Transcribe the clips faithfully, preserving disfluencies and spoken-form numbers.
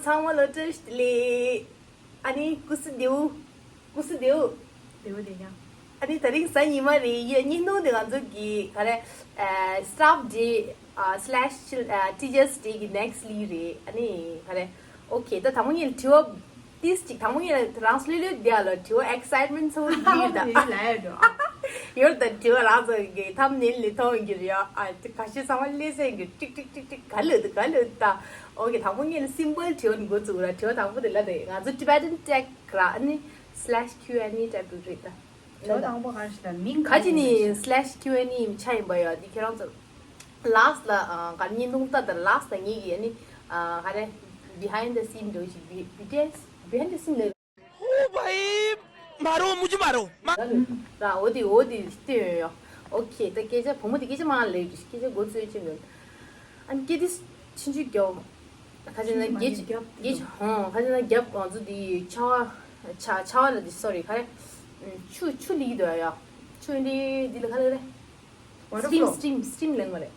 ཚང་མ་ལོ་བཀྲ་ཤིས་བདེ་ལེགས། ཨ་ནི་ཀུ་སུ་དེའུ། ཀུ་སུ་དེའུ། དེའུ་དེ་ཡང་། ཨ་ནི་དེ་རིང་གཟའ་ཉི་མ་རེད། ཡ་བརྙན་ཐུང་དེ་ང་ཚོ་གི་ག་རེ། ཨ་staff day ཨ་slash teachers day གི་next ལི་རེད། ཨ་ནི་ག་རེ། ཨོ་ཁེ། ད་དང་པོ་ཉིད་ལ་དྲི་བ་ཏིས་ཅིག་དང་པོ་ཉིད་ལ་རང་སློད་སློད་བསྡད་ཡ་ལ་དྲི་བ་excitement ཚོ་ཡོད་ད། ཡོད་ལ་ཡོད་འགྲོ། ཡོད་ད། དྲི་བ་རང་ཚོ་གི་thumbnail ལས་མཐོང་གི་རེད་ཡ། ཨ་ཁ་ཤས་ཚང་མ་སླེབས་ས་ཡིན་གི། ཀྲིག་ཀྲིག་ཀྲིག་ཀྲིག་ག་ལོད་ད་ག་ལོད་ད། ཨོ་ཁེ། དང་པོ་ཉིད་ལ་simple དྲི་བ་འགོ་བཙུགས་ར། དྲི་བ་དང་པོ་དེ་ལ་དེ་ང་ཚོ་Tibetan Tech ར། ཨ་ནི་slash Q and A type རེད་ད། དྲི་བ་དང་པོ་ག་རེ་ཞིག་ད་མིང་ག་ཅི་ནི་slash Q and A ཡིན་ཆ་ཡིན་པ་ཡོད། འདི་ཁྱེད་རང་ཚོ་last ལ་ག་བརྙན་ཐུང་ལྟ་དང་last ལ་ངེད་ཀྱི་ཨ་ནི་ག་རེ་behind the scene འགྲོ་ཞིག་behind the scene ལ། ओ भाई, मारो, मुझे मारो। ར་འོ་དེ་འོ་དེ་བསྟན་ཡོད་ཡོད། ཨོ་ཁེ། ད་སྐད་ཆ་བུ་མོ་དེ་སྐད་ཆ་མང་ལས་སྐད་ཆ་འགོ་ཚོས་ཅི་མོད། ཨ་ནི་སྐད་དེ་ཆུང་ཆུང་རྒྱོབ། ཁ་ཅིག་ན་རྒྱས་རྒྱབ་རྒྱས་ཧོང་། ཁ་ཅིག་ན་རྒྱབ་ང་ཚོ་དེ་ཆ་བ་ཆ་ཆ་བ་ལ་དེ་sorry ག་རེ། ཆུ་ཆུ་ལི་དོ་ཡ། ཆུ་འདི་འདི་ལ་ག་ལ་རེ། Waterfall. Steam, steam, steam ལེན་མ་རེད།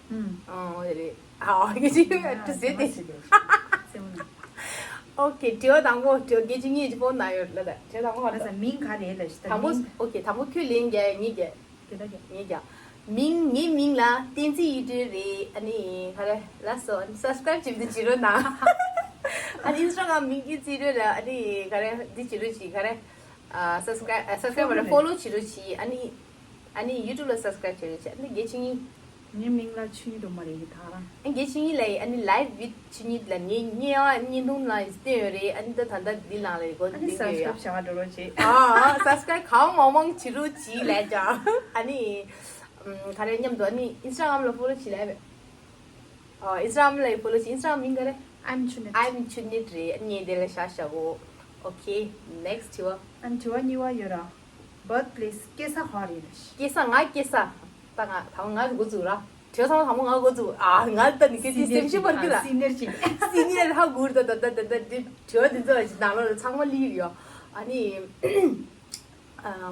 ཨང་། ཨོ་རེད། ཨ་ཨོ་ཁེ་ཅི་ཡོད་དུ་ཟེར་ཏེ། ཨོ་ཁེ། དྲི་བ་དང་པོ། དྲི་བ་སྐད་ཆ་གཉིས་ཀྱི་ཕོན་ན་ཡོད་ལ་ད། དྲི་བ་དང་པོ་ང་ཚོ་མིང་ག་རེ་ལ་ཞིག་དང་པོ། ཨོ་ཁེ། དང་པོ་ཁྱོད་ལེན་རྒྱ་ངེད་རྒྱ། ངེད་རྒྱ། མིང་། ངའི་མིང་ལ་བསྟན་འཛིན་ཡིད་སྒྲོན་རེད། ཨ་ནི་ག་རེ་ལ་སོ་subscribe བྱེད་འདི་བྱེད་རོགས་གནང་། ཨ་ནི་Instagram མིང་གི་རྩིས་རོལ་ལ་ཨ་ནི་ག་རེ་འདི་བྱེད་རོགས་བྱེད། ག་རེ་subscribe subscribe བར་follow བྱེད་རོགས་བྱེད། ཨ་ནི་ཨ་ནི་YouTube ལ་subscribe བྱེད་རོགས་བྱེད། ཨ་ནི་རྒྱལ་ཆིང་ཡིན། ངའི་མིང་ལ་ཆུ་ཡིན་འགྲོ་མ་རེད་ད་རང་། ཨ་རྒྱལ་ཆིང་ཡིན་ལ་ཨ་ནི་Life with ཆུ་ཡིན་ལ་ངའི་བརྙན་བརྙན་ཐུང་ལ་བསྟན་ཡོད་རེད། ཨ་ནི་ད་ད་ལྟ་འདི་ལང་ལ་གོ་ཨ་ནི་འདི་ཡོད་ཡ། Subscribe བྱ་བ་འགྲོ་རོགས་བྱེད། ཨ་subscribe གང་མང་མང་བྱེད་རོགས་བྱེད་ལས་ཀྱང་། ཨ་ནི་ག་རེ་མཉམ་དུ་ཨ་ནི་Instagram ལ་follow བྱེད་ལས། ཨ་Instagram ལ་follow བྱེད། Instagram མིང་ག་རེ། I'm Chunit. I'm Chunit རེད། ངས་དེ་ལ་ཤ་ཤ་གོ། Okay, next དྲི་བ། ཨ་དྲི་བ་གཉིས་པ་ཡོད་ར། Birthplace སྐྱེས་ས་ག་རེད་ལ། སྐྱེས་ས། ང་སྐྱེས་ས། ད་ང་ད་ང་འགོ་འཛུགས་ར། དྲི་བ་ཚང་མ་དང་པོ་ང་འགོ་འཛུགས། ཨ་ང་ད་ནི་སྐད་ཆ་སེམས་ཤིང་བར་གི་ལ། Senior ཅིག Senior ཧ་གུར་ད་ད་ད་ད་ད་དྲི་བ་འདི་ཚོ་ལ་ཅིག་ནང་ལོགས་ལ་ཚང་མ་ལི་ཡོད། ཨ་ནི།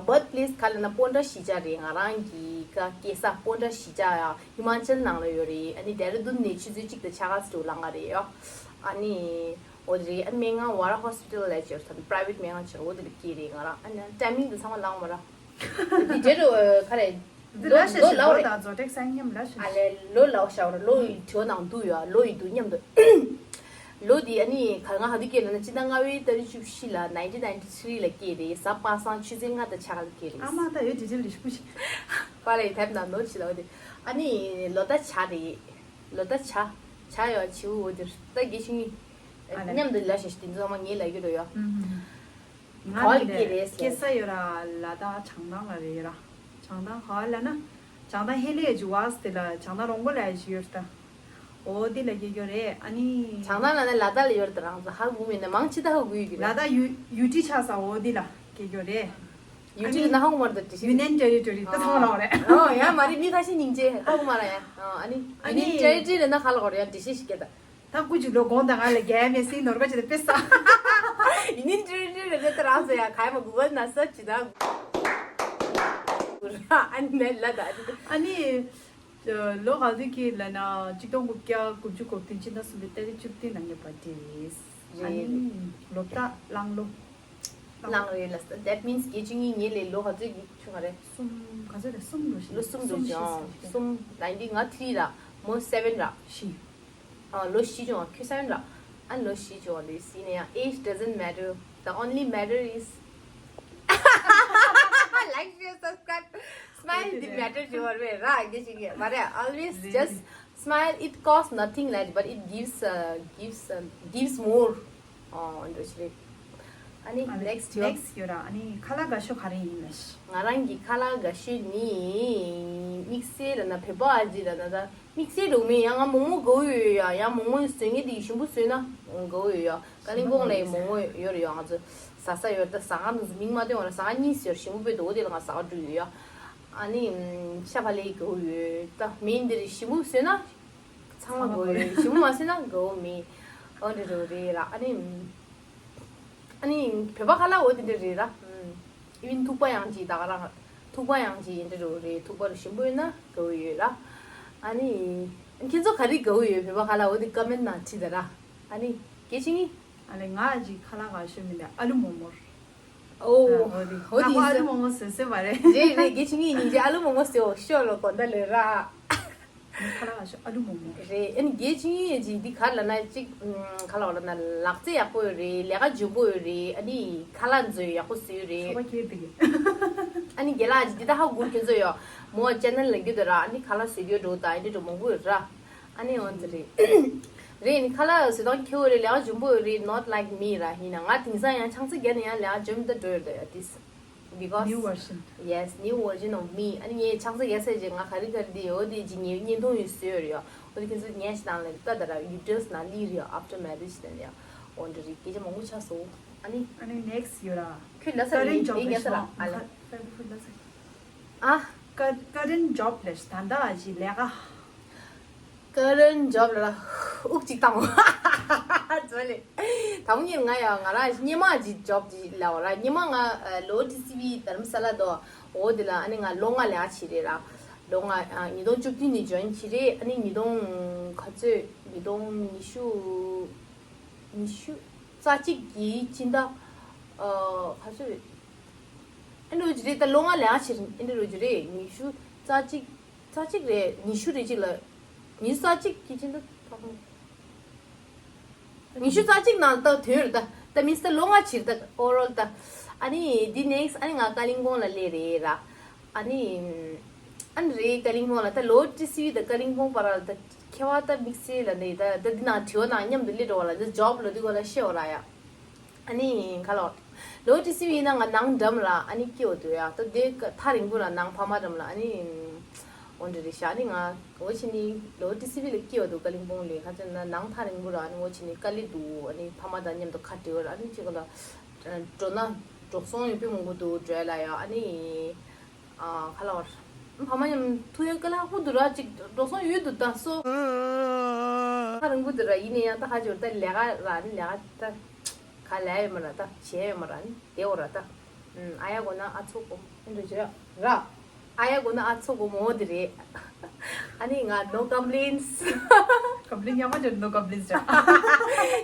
Birthplace ག་ལ་ན་སྤོན་ཊ་གཞིས་ཆགས་རེད། ང་རང་གི་ཀ་སྐྱེས་ས་སྤོན་ཊ་གཞིས་ཆགས་ཡང་ཧི་མ་ཅལ་ནང་ལ་ཡོད་རེད། ཨ་ནི་ཌེ་ར་ཌུན་ནས་ཆུ་ཚོད་གཅིག་དང་ཕྱེད་ཀ་ཙམ་ལང་ག་རེད་ཡོ། ཨ་ནི་འོ་དེ་རེད། ཨ་ནི་སྨན་ཁང་ཝ་ར་ཧོ་སི་པི་ཊལ་ལ་བྱས་ཐོན་པ་རའི་ཝེ་ཊི་སྨན་ཁང་བྱས་འོ་དེ་ལ་སྐྱེས་རེད་ང་རང་། ཨ་ནི་ཊའི་མིང་དེ་ཚང་མ་ལང་མ་ར། དེ་འདྲ་རེད་ག་རེད། འདི་ལོ་ལ་ཤ་ལོ་ཤ་ལ་ལོ་རེད། དང་ཛོ་ཊེག་སན་མཉམ་ལ་ཤ། ཨ་ལེ་ལོ་ལ་ཤ་བ་ལོ་ཡི་དྲི་བ་ནང་འདུག་ཡོ། ལོ་ཡི་འདུག་མཉམ་དུ། ལོ་འདི་ཨ་ནི་ག་ང་ཧ་དུ་སྐྱེས་ལ་ན་སྤྱི་ཟླ་ལྔ་པའི་ཏ་རིག་བཅུ་བཞི་ལ་nineteen ninety three ལ་སྐྱེས་རེད། གཟའ་པ་སངས་ཆུ་ཚོད་ལྔ་དང་ཕྱེད་ཀ་ལ་སྐྱེས་རེད། ཨ་མ་ད་ཡོད་དེ་ཅི་ལ་ཤུ་ཤི། པ་ལ་ཡི་དེབ་ནང་ནོར་ཆི་ལ་འོ་དེ། ཨ་ནི་ལོ་ད་བྱ་རེད། ལོ་ད་བྱ། བྱ་ཡོ་བྱིའུ་འོ་དེ་ད་དགེ་ཤིང་ཨ་ལེ། མཉམ་དུ་ལ་ཤ་ཤི་དེ་ཚོ་མ་ངེས་ལ་གི་རོ་ཡོ། ང་ག་བ་ལ་ནི་སྐྱེས་རེད་ཟེར། སྐྱེས་ས་ཡོད་ར་ལ་དྭགས་བྱང་ཐང་ལ་རེད་ཡོད་ར། བྱང་ཐང་ག་བ་ལ་ན། བྱང་ཐང་ཧེ་ལེ་ཇུ་ཝ་སི་དེ་ལ་བྱང་ཐང་རོང་པོ་ལ་ཡ་ཞིག་ཡོད་ར་ད། འོ་དེ་ལ་སྐྱེས་ཡོད་རེད། ཨ་ནི། བྱང་ཐང་ལ་ན་ལ་དྭགས་ལ་ཡོད་ར་ད། རང་ཚོ་ཧ་གོ་མེད་ན་མང་ཆེ་ད་ཧ་གོ་ཡོད་གི་རེད། ལ་དྭགས་ཡུ་ཡུ་ཊི་ཆགས་ས་འོ་དེ་ལ་སྐྱེས་ཡོད་རེད། ཡུ་ཊི་ལ་ན་ཧ་གོ་མ་ར་ད་དྲི་ཤེས། Union Territory ད་ཚང་མ་ལ་འོ་རེད། ཨོ་ཡ་མ་རེད། མི་ཁ་ཤས་སྙིང་རྗེ་ཧ་གོ་མ་ར་ཡ། ཨ་ནི་ཨ་ནི་Union Territory ལ་ན་ག་ལ་གོ་ར་ཡ་དྲི་ཤེས་ཤིག་སྐད་ད། ད་སྐུ་མཁྱུད་ལོ་དགོངས་དག་ང་ལ་རྒྱལ་མེད་སྲིད་ནོར་བ་ཅི་ད་དཔེ་ས། ཡིན་ནི་ཏྲི་ཏྲི་རེ་རེ་ད་རང་ཚོ་ཡ་ག་ཡ་མ་གུ་གལ་ན་ས་ཅི་ད། ཨ་ནི་མེད་ལ་ད། ཨ་ནི། ལོ་ག་ཚོད་ཀྱི་ལ་ན་གཅིག་སྟོང་དགུ་བརྒྱ་དགུ་བཅུ་གོ་བདུན་ཕྱི་ཟླ་གསུམ་པའི་ཏ་རིག་བཅུ་བདུན་ལ་ངའི་བར་ཌེ་རེད། ཨ་ནི། ལོ་ད་གླང་ལོ། གླང་རེད་ལ་ས། That means དགེ་བཅུ་གཉིས་ངེད་ལས་ལོ་ག་ཚོད་ཀྱི་ཆུང་བ་རེད། གསུམ་ག་ཚོད་རེད། གསུམ་ལོ་བཞི། ལོ་གསུམ་འགྲོ་བཞི་ཨ། གསུམ། ནའིན་ཊི་ང་ཐི་རི་ར། མོ་སེ་བེན་ར། བཞི། ཨ་ལོ་བཞི་བྱུང་བ་ཁྱོད་སེ་བེན་ར། ཨ་ལོ་བཞི་བྱུང་བ་རེད། སི་ནས་ཡང་age doesn't matter, the only matter is like, share, subscribe, smile དེ་matter བྱུང་བ་རེད་ར། དགེ་བཅུ་གཉིས་མ་རེད། Always just smile, it costs nothing like, but it gives uh, gives uh, gives more. ཨོ་འགྲོ་ཆི་རེད། ཨ་ནི་next ཡོད། Next ཡོད་ར། ཨ་ནི་ཁ་ལག་དགའ་ཤོས་ག་རེ་ཡིན་ལ་ཤི། ང་རང་གི་ཁ་ལག་དགའ་ཤོས་ནི་དམིགས་བསལ་ར་ན་བོད་པ་ཨ་ཅི་ར་ན་ད་དམིགས་བསལ་འགྲོ་མིན་ཡང་ང་མོག་མོག་དགའ་བོ་ཡོད་ཡ། ཡང་མོག་མོག་བཟོ་མཁན་དེ་ཞིམ་པོ་བཟོས་ན་དགའ་བོ་ཡོད་ཡ། ཀ་ལིང་པོང་ལ་ཡི་མོག་མོག་ཡོད་ར་ཡ། ང་ཚོ་ཟ་ས་ཡོད་ད། ཟ་ཁང་དེ་ཚོ་མིང་མ་བཏོན་བ་ལ་ཟ་ཁང་གཉིས་ཡོད། ཞིམ་པོ་བོད་དོ་དེ་ལ་ང་ཟ་ཁང་འགྲོ་ཡོད་ཡ། ཨ་ནི་ཤ་བག་ལེབ་དགའ་བོ་ཡོད་ད། མིན་འདིར་ཞིམ་པོ་བཟོས་ན། ཚང་མ་དགའ་བོ་ཡོད། ཞིམ་པོ་མ་བཟོས་ན་དགའ་བོ་མེད། འོ་འདྲ་འདྲ་བོ་རེད་ལ། ཨ་ནི། ཨ་ནི་བོད་པ་ཁ་ལག་འོ་དེ་འདྲ་རེད་ར། ཨིན་ཐུག་པ་ཡང་ཅིག་ད་ག་རང་ཐུག་པ་ཡང་ཅིག་ཡིན་འདྲ་འདྲ་བོ་རེད། ཐུག་པ་རུ་ཞིམ་པོ་ཡོད་ན་དགའ་བོ་ཡོད་ར། ཨ་ནི། ཁྱེད་ཚོ་ག་རེ་དགའ་བོ་ཡོད་བོད་པ་ཁ་ལག་འོ་དེ་ཀོ་མེན་ནང་བྲིས་ད་ར། ཨ་ནི་དགེ་བཅུ་གཉིས། ཨ་ལེ་ང་ཅིག་ཁ་ལག་ག་ཤོད་མི་འདུག་ཨ་ལུ་མོག་མོག་ཨོ། ཨོ་དེ་ཨོ་ང་དེ་ཁོ་ཨ་ལུ་ཟེར། མོག་མོག་ཟེར་ཟེར་བ་རེད། རེད་རེད། དགེ་ཆུང་ངེད་གཉིས་ཀྱིས་ཨ་ལུ་མོག་མོག་ཟེར། འོ་ཤོག་ལོ་གོ་འདའ་ལེ་ར། ཁ་ལག་ལ་ཤོག་ཨ་ལུ་མོག་མོག་ཨ་ནི་དགེ་ཆུང་ངེད་ཀྱིས་འདི་ག་ལབ་ན་ཅིག་ཁ་ལག་ལབ་ན་ལག་རྩལ་ཡག་པོ་ཡོད་རེད། ལས་ཀ་འཇོན་པོ་ཡོད་རེད། ཨ་ནི་ཁ་ལག་མཛོད་ཡག་པོ་བཟོས་རེད། ཚོགས་པ་ཁྱེར་འདུག་གི་ཨ་ནི་རྒན་ལགས་ཀྱིས་འདི་ད་ཧ་གོ་ཁྱོད་ཚོ་ཡོད་མོ་ཅེ་ནལ་ལ་རྒྱུ་དེ་ར། ཨ་ནི་ཁ་ལག་བཟོས་རྒྱུ་འགྲོ་ད་ཨ་ནི་འགྲོ་མང་པོ་ཡོད་ར། ཨ་ནི་འོན་ཙི་རེད། རེད་ནི་ཁ་ལག་བཟོས་སྟངས་ཁྱེའུ་རེད། ལས་ཀ་འཇོན་པོ་རེད། Not like me ར། ཡིན་ན་ང་དེང་སང་ཡང་ཆང་ས་བརྒྱབ་ནས་ཡང་ལས་ཀ་འཇོན་མི་འདུག་འགྲོ་ཡོད་ད་ཡ། This because new version. Yes, new version of me. ཨ་ནི་ངས་ཆང་ས་བརྒྱབ་ཚར་རྗེས་ང་ག་རེ་ག་རེ་འདི་འོ་དེ་ཅི་ངས་བརྙན་ཐུང་ཡོད་བཟོས་ཡོད་རེད་ཡ། འོ་དེ་ཁྱེད་ཚོ་ཉན་ཞིག་དང་ལས་ད་ད་ར་ཡུ་ཊུབ་ནང་སླེབས་རེད་ཡ། After marriage དེ་ནས་ཡ། འོ་འདྲ་རེད། སྐད་ཆ་མང་པོ་ཆགས་སོང་། ཨ་ནི་ཨ་ནི་next ཡོད་ར། ཁྱོད་ལ་ས་རེད་ཡིན་ངས་ས་ལ་ཨ་ལ། ཨ། ཀ་ཀ་རེན་ཇོབ་ལས་ད་ལྟ་ཨ་ཅི་ལས་ཀ་ཀ་རེན་ཇོབ་ལ་དབུགས་གཅིག་བཏང་། ཛོ་ལེ། དང་པོ་ཉིད་ང་ཡང་ང་རང་སྔོན་མ་ཅིག་ཇོབ་ཅིག་ལས་འོ་ར། སྔོན་མ་ང་ལོ་ཊི་སི་ཝི་དྷ་རམ་ས་ལ་དོ་འོ་དེ་ལ་ཨ་ནི་ང་ལོ་ལྔ་ལས་ཀ་བྱས་རེད་ར། ལོ་ལྔ་ཉིས་སྟོང་བཅུ་བདུན་ནས་ཇོ་ཡིན་བྱས་རེད། ཨ་ནི་ཉིས་སྟོང་ག་ཚོད་ཉིས་སྟོང་ཉི་ཤུ་ཉི་ཤུ་རྩ་གཅིག་གི་སྤྱི་ཟླ་ག་ཚོད་རེད། ཨེ་འགྲོ་རྒྱུ་རེད། ད་ལོ་ལྔ་ལས་ཀ་བྱེད་ཨེ་འགྲོ་རྒྱུ་རེད། ཉི་ཤུ་རྩ་གཅིག་རྩ་གཅིག་རེད། ཉི་ཤུ་རེ་གཅིག་ལ། ཉི་ཤུ་རྩ་གཅིག་གི་ཕྱི་ཟླ་ཐོག་མ། ཉི་ཤུ་རྩ་གཅིག་ནང་ད་དོན་རེད་ད། ད་མིན་ད་ལོ་ལྔ་ཕྱིར་ད་overall ད། ཨ་ནི་འདི་next ཨ་ནི་ང་ཀ་ལིང་པོང་ལ་སླེབས་རེད་ར། ཨ་ནི་ཨ་ནི་རེད་ཀ་ལིང་པོང་ལ་ད་ལོ་ཊི་སི་ཝི་ད་ཀ་ལིང་པོང་བར་ལ་ད་ཁྱད་པར་ད་དམིགས་བསལ་ལ་འདི་ད་ད་འདི་ནང་དྲི་བ་ནང་མཉམ་དུ་སླེབས་འགྲོ་བ་ལ་འདི་ཇོབ་ལ་འདི་གོ་ལ་ཤེས་འོ་ར་ཡ། ཨ་ནི་ཁ་ལོ། ལོ་ཊི་སི་ཝི་ཡིན་ན་ང་ནང་འགྲམ་ལ་ཨ་ནི་སྐྱེ་བ་འདུག་ཡ། ད་དེ་ཀ་ཐག་རིང་པོ་ལ་ནང་ཕ་མ་འགྲམ་ལ་ཨ་ནི། འོ་འདྲ་རེད་ཤག་ཨ་ནི་ང་འོ་ཕྱི་ནི་ལོ་ཊི་སི་ཝི་ལ་སྐྱེ་བ་འདུག་ཀ་ལིང་པོང་ལ། ཁ་ཅན་ན་ནང་ཐག་རིང་པོ་ལ་ཨ་ནི་འོ་ཕྱི་ནི་དཀའ་ལས་འདུག་ཨ་ནི་ཕ་མ་དང་མཉམ་དུ་ཁ་བྲལ་བར་ཨ་ནི་ཅིག་ལ་འགྲོ་ན་འགྲོ་སོང་ཡོད་པའི་མང་པོ་འདུག་འགྲོ་ལ་ཡ། ཨ་ནི། ཨ་ཁ་ལོ། ཕ་མ་མཉམ་ཐུག་ཡ་དཀའ་ལས་ཁག་པོ་འདུག་ར། ཅིག་འགྲོ་སོང་ཡོད་འདུག་ད་སོ། ཐག་རིང་པོ་འདུག་ར། ཡིན་ནའི་ཡང་ད་ཧ་ཅོར་ད་ལས་ཀ་ར་ཨ་ནི་ལས་ཀ་ད། ག་ལས་ཡོད་མ་ར་ད་བྱས་ཡོད་མ་ར་ནི་དེ་འོ་ར་ད། ཨ་ཡ་གོ་ན་ཨ་ཚོ་གོ་ཨེ་འགྲོ་བྱོས་ར། ཨ་ཡ་གོ་ན་ཨ་ཚོ་གོ་མོ་དེ་རེད། ཨ་ནི་ང་no complaints། ཀམ་པི་ལེན་ཉག་མ་ཅོ་no complaints ར།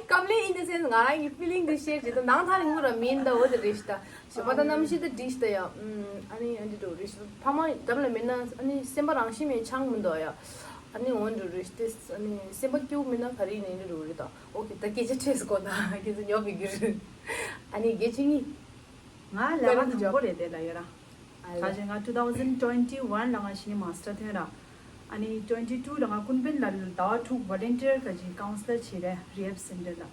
Complain in the sense ང་རང་གི་feeling དེ་share བྱེད་དུ་ནང་ཐག་རིང་པོ་ར་མིན་ད་འོ་དེ་རེད་ཤི་ད། ཞོགས་པ་ད་གནམ་གཤིས་ད་འགྲིག་ཤི་ད་ཡ། ཨ་ནི་ཨ་འདི་འགྲོ་རེད་ཤི་ད། ཕ་མ་འགྲམ་ལ་མིན་ན་ཨ་ནི་སེམས་པ་རང་བཞིན་མེད་ཆང་མི་འདུག་ཡ། ཨ་ནི་འོ་འགྲོ་རེད་ཤི་ད། ཨ་ནི་སེམས་པ་སྐྱིད་པོ་མིན་ན་ག་རེ་ཡིན་ནའི་འགྲོ་རེད་ད། ཨོ་ཁེ་ད་སྐད་ཆ་ཁྲེས་གོ་ན་ཁྱེད་ཚོ་ཉོབ་པའི་རྒྱུ་རེད། ཨ་ནི་དགེ་ཆོས་གཉིས། ང་ལས་ཀ་དང་པོ་རེད་དེ་ལ་ཡོད་ར། ཨ་ལ། ཁ་ཅིག་ང་two thousand twenty one ལ་ང་ཞི་ནི་མ་སི་ཊར་ཐོན་ར། ཨ་ནི་twenty two ལ་ང་ཀུན་ཕན་ལ་ཟླ་བ་དྲུག་volunteer ཁ་ཅིག་counselor བྱེད་རེད་rehab center ལ།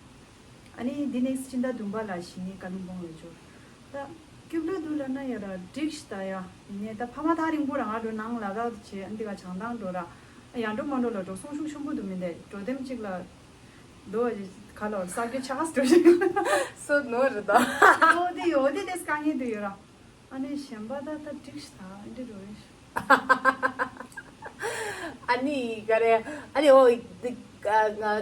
ཨ་ནི་འདི་next སྤྱི་ཟླ་བདུན་པ་ལ་ཞི་ནི་ཀ་ལིམ་པོང་ལ་འབྱོར། ད་སྐྱིད་པོ་འདུག་ལབ་ན་ཡོད་ར་འགྲིག་ཤི་ད་ཡ། ཡིན་ནའི་ད་ཕ་མ་ཐག་རིང་པོ་ར་ང་འགྲོ་ནང་ལ་དྭགས་བྱེད་ཨ་འདི་ག་བྱང་ཐང་འགྲོ་ར། ཡར་འགྲོ་མར་འགྲོ་ལ་འགྲོ་སོང་ཤུགས་ཆེན་པོ་འདུག་མི་འདུག་འགྲོ་དེམ་གཅིག་ལ། འགྲོ་ག་ལ་ས་རྒྱ་ཆགས་འགྲོ་ཞིག་སོ་ནོ་རེད་ད། འོ་དེ་འོ་དེ་དེ་དཀའ་ངལ་འདུག་ཡོད་ར། ཨ་ནི་གཞན་པ་ད་ད་འགྲིག་ཤི་ད་འདི་འགྲོ་རེད། ཨ་ནི་ག་རེ། ཨ་ནི་འོ་འདི་ཀ་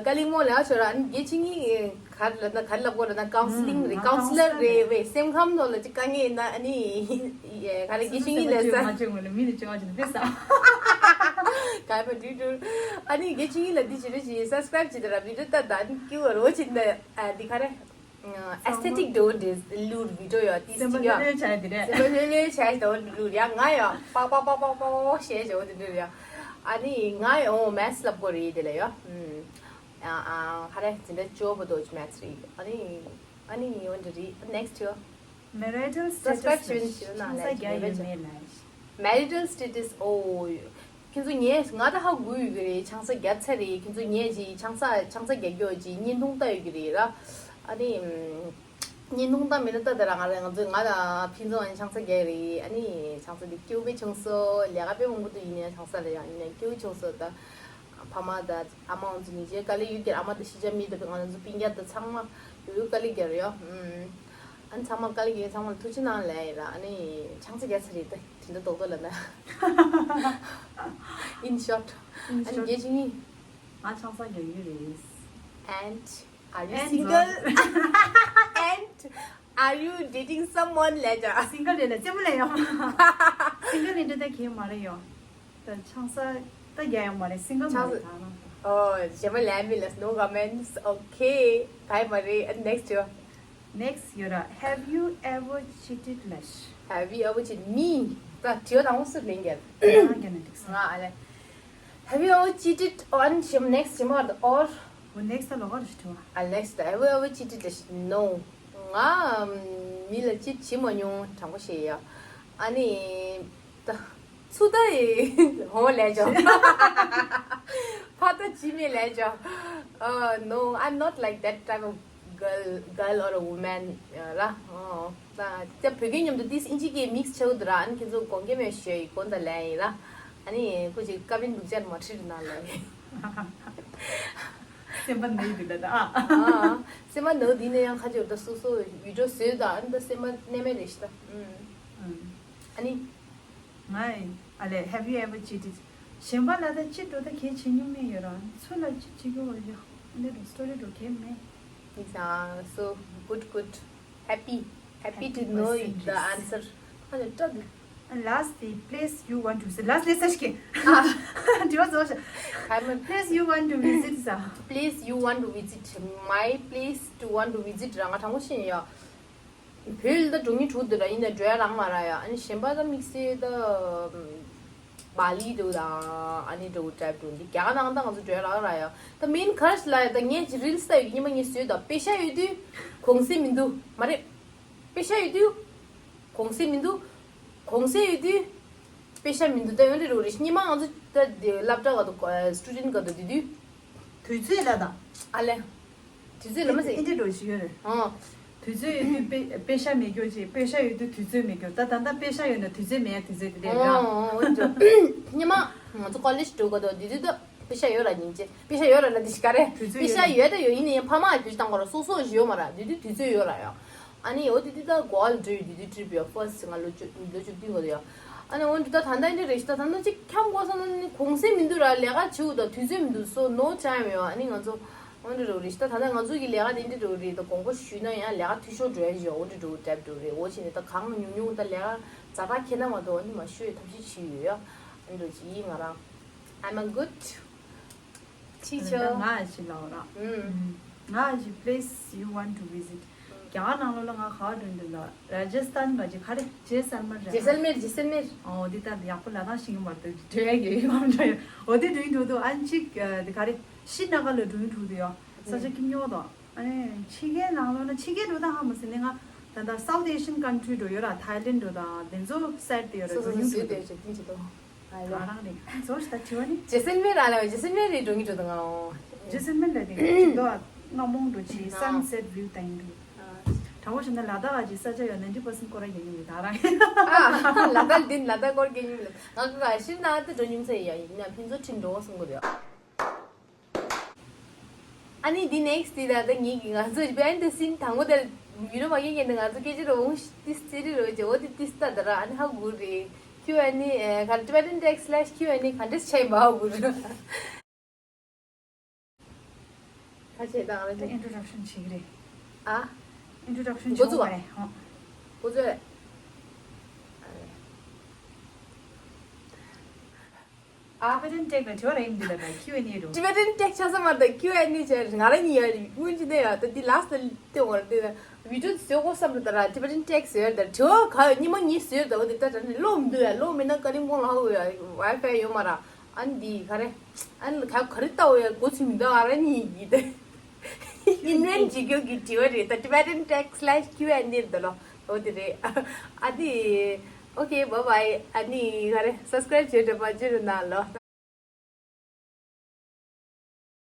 ཀ་ལིང་མོ་ལ་ཤོར་ཨ་ནི་དགེ་ཆོས་གཉིས་ག་རེ་ལབ་ན་ག་རེ་ལབ་དགོས་ལབ་ན་counselling རེད། ཨང་counselor རེད་རེད། བས་སེམས་ཁམས་ནང་ལ་ཅིག་དཀའ་ངལ་ཡིན་ན་ཨ་ནི་ག་རེ་དགེ་ཆོས་གཉིས་ལས་ས། ང་ཅོ་ངོ་ལ་མི་ལ་ཅོ་ང་ཅོ་ལ་དེ་ས། ག་རེ་འགྲིག་འགྲིག་ཨ་ནི་དགེ་ཆོས་གཉིས་ལ་འདི་བྱེད་རེ་བྱེད་subscribe བྱེད་དེ་ར་video ལྟ་ད་ཨ་ནི་སྐྱིད་པ་རོ་བྱེད་ན་ཨ་འདི་ག་རེ། aesthetic དོ་འདྲེ་ལུར་video ཡོད་དེ་སེམས་པ་ཅིག་ཡོད། ལྷོད་ལྷོད་བྱས་དེ་རེད། སེམས་པ་ལྷོད་ལྷོད་བྱས་དེ་འོ་ལུར་ཡ་ང་ཡོད་པག་པག་པག་པག་པག་པག་བྱས་བྱས་འོ་དེ་འདྲ་ཡ། ཨ་ནི་ང་ཡོད་འོ་maths ལབ་དགོས་རེད་དེ་ལ་ཡོད། ཨ་ཨ་ཧ་རེ་འཛིན་གྲྭ་བཅུ་པ་དོ་maths རེད། ཨ་ནི་ཨ་ནི་འོ་འདྲ་རེད། next ཡོད། Marital status subscribe ཆེན་ཞུ་ན་ཆང་ས་ལ་རྒྱག་ཡོད་མེད་ལ། Marital status ཨོ། ཁྱེད་ཚོ་ངས་ང་ད་ཧ་གོ་ཡོད་ཀྱི་རེད། ཆང་ས་བརྒྱབ་ཚར་རེད། ཁྱེད་ཚོ་ངས་ཅིག་ཆང་ས་ཆང་ས་རྒྱག་རྒྱུ་ཅིག་བརྙན་ཐུང་ལྟ་ཡོད་ཀྱི་རེད་ར། ཨ་ནི་བརྙན་ཐུང་ལྟ་མེད་ན་ལྟ་དེ་ར་ང་རེད། ང་ཚོས་ང་དང་ཕན་ཚུན་ཨ་ནི་ཆང་ས་རྒྱག་རེད། ཨ་ནི་ཆང་ས་འདི་སྐྱིད་པོ་བྱུང་སོང་། ལས་ཀ་དཔེ་མང་པོ་འདུག་ཡིན་ནའི་ཆང་ས་ལ་ཡང་ཡིན་ནའི་སྐྱིད་པོ་བྱུང་སོང་། ད་ཕ་མ་དང་ཨ་མ་ང་ཚོ་ཉིན་བྱེད་དཀའ་ལས་ཡོད་ཀྱི་རེད། ཨ་མ་དང་ཤི་ཆ་མི་དང་ང་ཚོ་སྤུན་ཀྱག་དང་ཚང་མ་ཡོད་ཡོད་དཀའ་ལས་རྒྱག་རེད་ཡ། ཨ་ནི་ཚང་མ་དཀའ་ལས་རྒྱག་ཚང་མ་ལ་ཐུགས་རྗེ་གནང་ལབ་ཡིན་ར། ཨ་ནི་ཆང་ས་རྒྱག་ཚར་རེད་ད། དེ་འདྲ་རྡོག་རྡོག་ལབ་ན། In short. In short. ཨ་ནི་དགེ་ཆོས་གཉིས། ང་ཆང་ས་རྒྱག་གི་རེད། And are you single? And are you dating someone later? Single རེད་ལ་རྩེད་མོ་ལས་ཡོང་། Single རེད་འདྲ་ད་གས་མ་རེད་ཡོང་། ད་ཆང་ས་ད་རྒྱག་ཡོང་མ་རེད། Single མ་རེད་ད་ན། Oh, Gemma Lamb is no comments. Okay. Bye, Marie. And next year. Next ཡོད་ར། Have you ever cheated ལ། Have you ever cheated me? ད་དྲི་བ་དང་པོ་སུ་ལེན་གལ། ང་རྒྱ་ནས་འགྲིག་སོང་། ང་ཨ་ལེ། Have you ever cheated on Gemma next Gemma or འོ་next ད་ལོག་ག་རེ་ཞིག་དྲི་བ། Alex? Have you ever cheated? No. ང་མི་ལ་cheat བྱེད་མ་མྱོང་། དྲང་པོ་བཤད་ཡ། ཨ་ནི། ད། ཚུ་ད་ཡི་ཧོ་ལས་ཅོ། ཕ་ད་ཅི་མེ་ལས་ཅོ། Uh, no, I'm not like that type of girl, girl or a woman. ར། ད་ད་བོད་སྐད་མཉམ་དུ་ཏིས་ཨིན་ཇི་སྐད་mix ཆགས་འདུག་ར། ཨ་ནི་ཁྱེད་ཚོ་དགོངས་འགལ་མེད་ཞུ་ཡི་དགོངས་དག་ལན་ཡིན་ར། ཨ་ནི་ཁོ་ཅིག་ཀ་བིན་འདུག་ཅར་མ་ཁྲིད་ན་ལ་ཡི། སེམས་པ་ནི་འདི་ལ་ད་ཨ། སེམས་པ་ནི་འདི་ནས་ཡང་ཁ་ཅིག་ད་སོ་སོ་video བཟོས་ད། ཨ་ནི་ད་སེམས་པ་གནས་མེད་རེད་ཤི་ད། ཨ་ནི། ང་ཨ་ལས། Have you ever cheated? གཞན་པ་ལ་ད་ཅི་འགྲོ་ད་གལ་ཆེ་སྙོམས་མེད་ཡོད་ར། ཚུ་ལ་ཅི་བྱེད་དགོས་པ་ཡོད། འདི་འགྲོ་story འགྲོ་གལ་མེད། It's uh, so good, good. Happy, happy to know the answer. ཁ་ཅིག་ད། Last the place you want to visit. Last ལས་ས་ཞིག་གི་དྲི་བ་བཟོ་ཤ། Place you want to visit ས། Place you want to visit. My place to want to visit ར། ང་དྲང་པོ་བཤད་ཡ། བོད་ལ་ད་འགྲོ་ཉིན་དྲུག་འདུག་ར། ཡིན་ན་འགྲོ་ཡ་རང་མ་ར་ཡ། ཨ་ནི་གཞན་པ་ད་དམིགས་བསལ་ད་བ་ལི་འདུག་དང་། ཨ་ནི་འགྲོ་ཊའིབ་འགྲོ་འདི་རྒྱ་གར་ནང་ད་ང་ཚོ་འགྲོ་ཡ་རང་ར་ཡ། ད་main ག་རེ་ལ་ཡ། ད་ངས་ཅི་reels ལྟ་ཡོད་ཉི་མ་ངས་བཟོས་ད། པེ་ཤ་ཡོད་དུས་གོང་ཚད་མི་འདུག་མ་རེད། པེ་ཤ་ཡོད་དུས་གོང་ཚད་མི་འདུག་གོང་ཚད་ཡོད་དུས་པེ་ཤ་མི་འདུག་ད་ཡོང་དུས་རུ་རེ་ཉི་མ་ང་ཚོ་ད་སློབ་གྲྭ་ག་དུ་student ག་དུ་དུས་དུས། དུས་ཚོད་ལ་དང་། ཨ་ལེ། དུས་ཚོད་ལ་མ་ཟད། ཨིན་ཏི་འགྲོ་ཞིག་ཡོད་རེད། ཨོ། དུས་ཚོད་ཡོད་དུས་པེ་པེ་ཤ་མེད་རྒྱུ་ཅིག་པེ་ཤ་ཡོད་དུས་དུས་ཚོད་མེད་རྒྱུ། ད་ད་ལྟ་པེ་ཤ་ཡོད་ན་དུས་ཚོད་མེད་ཡ་དུས་ཚོད་དེ་འདྲ་རེད། ཨོ་ཨོ་འགྲོ། ཉི་མ་ང་ཚོ་college འགྲོ་ག་དུས་དུས་ཚོད་ད་པེ་ཤ་ཡོད་ར་ཉིན་ཅེ། པེ་ཤ་ཡོད་ར་ལ་དི་ཤི་ག་རེ། དུས་ཚོད་པེ་ཤ་ཡོད་ད་ཡོད་ཡིན་ནའི་ཕ་མ་ཡ་བུ་ཞིག་བཏང་གོ་ར་སོ་སོ་ཞིག་ཡོད་མ་ར་དུས་དུས་དུས་ཚོད་ཡོད་ར་ཡ། ཨ་ནི་འོ་དེ་དུས་ད་གོ་ཨ་ལ་འགྲོ་ཡོད་དུས་དུས་ཊི་རིབ་ཡོད། ཕར་སི་ང་ལོ་བཅུ་ལོ་བཅུ་བདུན་ག་དུས་ཡོད། ཨ་ནི་འོ་འདི་ད་ད་ལྟ་འདི་རེད་ཤི། ད་ད་ལྟ་ཅིག་འཁྱམ་དགོས་ས་ན་ནི་གུང་སེང་མི་འདུག་ར། ལས་ཀ་བྱེད་དུས་ད་དུས་ཚོད་མི་འདུག so no time ཡོད། ཨ་ནི་ང་ཚོ་འོ་འདི་རུ་རེད་ཤི། ད་ད་ལྟ་ང་ཚོ་གི་ལས་ཀ་དེ་འདི་རུ་རེད། ད་དགོངས་པ་ཞུས་ན་ཡང་ལས་ཀ་འཐུས་ཤོར་འགྲོ་ཡ་ཞིག་ཡོད། འོ་འདི་རུ་འགྲེབ་འགྲོ་རེད། འོ་བྱས་ནས་ད་གང་ཉུང་ཉུང་ད་ལས་ཀ་ཛ་དྲག་ཁྱེར་ན་མ་གཏོགས་ཨ་ནི་མ་ཞུ་ཡ་ཐབས་ཤེས་བྱེད་ཡོད་ཡ། ཨ་འདྲ་ཅིག་ཡིན་ང་རང་I'm a good teacher. ང་ཞིག་ལའོ་ར། ང་ཞིག་place you want to visit. རྒྱ་གར་ནང་ལོགས་ལ་ང་ག་བ་འགྲོ་འདི་ལ་ར་ཇ་སྟན་ག་ཅིག་ག་རེ་ཇེ་སལ་མར་ར། ཇེ་སལ་མེར། ཇེ་སལ་མེར། ཨོ་འདི་ལྟར་ཡག་པོ་ལ་དྭགས་ཤིང་མར་དུ་འགྲོ་ཡ་གི་ཡོད་འགྲོ་ཡ། ཨོ་འདི་འགྲོ་ཡིན་འགྲོ་འདུག་ཨན་ཅིག་འདི་ག་རེ་ཤི་ན་ག་ལ་འགྲོ་ཡིན་འགྲོ་འདུག་ཡ། ས་ཆ་ཁྱིམ་ཉོ་དང་། ཨ་ནི་ཕྱི་རྒྱལ་ནང་ལོགས་ན་ཕྱི་རྒྱལ་འགྲོ་དང་ཧ་མ་སི་ནི་ང་ད་ལྟ་South Asian country འགྲོ་ཡོད་ར། Thailand འགྲོ་དང་དེ་ཚོ་སའིད་དེ་ཡོད་ར། སོ་སོ་འགྲོ་སོ་ཡིན་སུས་འགྲོ་དེ་འདུག་ཆེ་ཏིང་ཆེ་ཏོ། ད་རང་རེད། ཟོ་ཞིག་ད་དྲི་བ་ནི། ཇེ་སན་མེ་ར་ལ་ཇེ་སན་མེ་རེ་འགྲོ་གི་འགྲོ་དང་། ཇེ་སན་མེ་ལ་དེ་ཅིག་ཏོ་སྔ་མོང་འགྲོ་ཆེ་sunset view དང་འགྲོ། དྲང་པོ་བཤད་ན་ལ་དྭགས་ཀྱི་ས་ཆ་ཡོད་ninety percent སྐོར་ར་རྒྱག་གི་མི་ད་རང་། ཨ་ལ་དྭགས་འདི་ལ་དྭགས་སྐོར་རྒྱག་གི་མི་ལ་ང་ག་ག་ཤིར་ན་ད་འགྲོ་མྱོང་ཚེ་ཡ་ཡིན་ན་ཕན་ཚུན་ཁྲིམས་འགྲོ་གསུང་གི་རེད། ཨ་ནི་འདི་next དེ་ད་ལྟ་ངེད་ཀྱི་ང་ཚོ་behind the scene དང་པོ་དེར་video མ་སྐྱེལ་མཁན་དེ་ང་ཚོ་སྐད་ཆ་རོ་འོང་ཏིས་ཙི་རི་རོ་ཇེ་འོ་དེ་ཏིས་ད་ད་ར་ཨ་ནི་ཧ་གོ་རེད། Q and A ག་Tibetan text slash Q and A ག་འདྲས་བྱས་མ་ཧ་གོ་རེད། ཁ་ཆེ་དང་ཨ་ད་ནི་introduction བྱེད་ཀྱི་རེད། ཨ། introduction འགོ་བཙུགས་བྱེད་པ་རེད་ཧོ། འགོ་བཙུགས་རེད། ཨ། Tibetan tech ལ་དྲི་བ་རེད་འདི་ལ་ད་Q and A རུ། Tibetan tech ཆ་ས་མ་ད་Q and A བྱས་ང་རང་གཉིས་ཡ་རེད་སྔོན་ཅི་ནས་ཡ་ད་འདི་last ལ་ལྟེ་བར་དེ་video བཟོ་དགོས་བསམ་ད་ད་ར་Tibetan tech ཟེར་ད་དྲི་བ་ག་ཉི་མ་གཉིས་ཟེར་ད་འོ་དེ་ད་ད་ནི་ལོ་མི་འདུག་ཡ་ལོ་མི་ན་ཀ་ལིང་པོང་ལ་ཧ་གོ་ཡ་Wi-Fi ཡོད་མ་ར་ཨ་ནི་འདི་ག་རེ་ཨ་ནི་ག་ག་རེ་ལྟ་འོ་ཡ་འགོ་ཚུགས་མི་འདུག་ང་རང་གཉིས་ཡི་ད། ཡིན་ནན་ཇི་གྱོ་གི་དྲི་བ་རེད་ད། Tibetan tech slash Q and A ད་ལོ། འོ་དེ་རེད། ཨ་དེ། Okay, bye bye. ཨ་ནི་ག་རེ་subscribe བྱེད་འདྲ་པ་ཅི་རུ་ན་ལོ།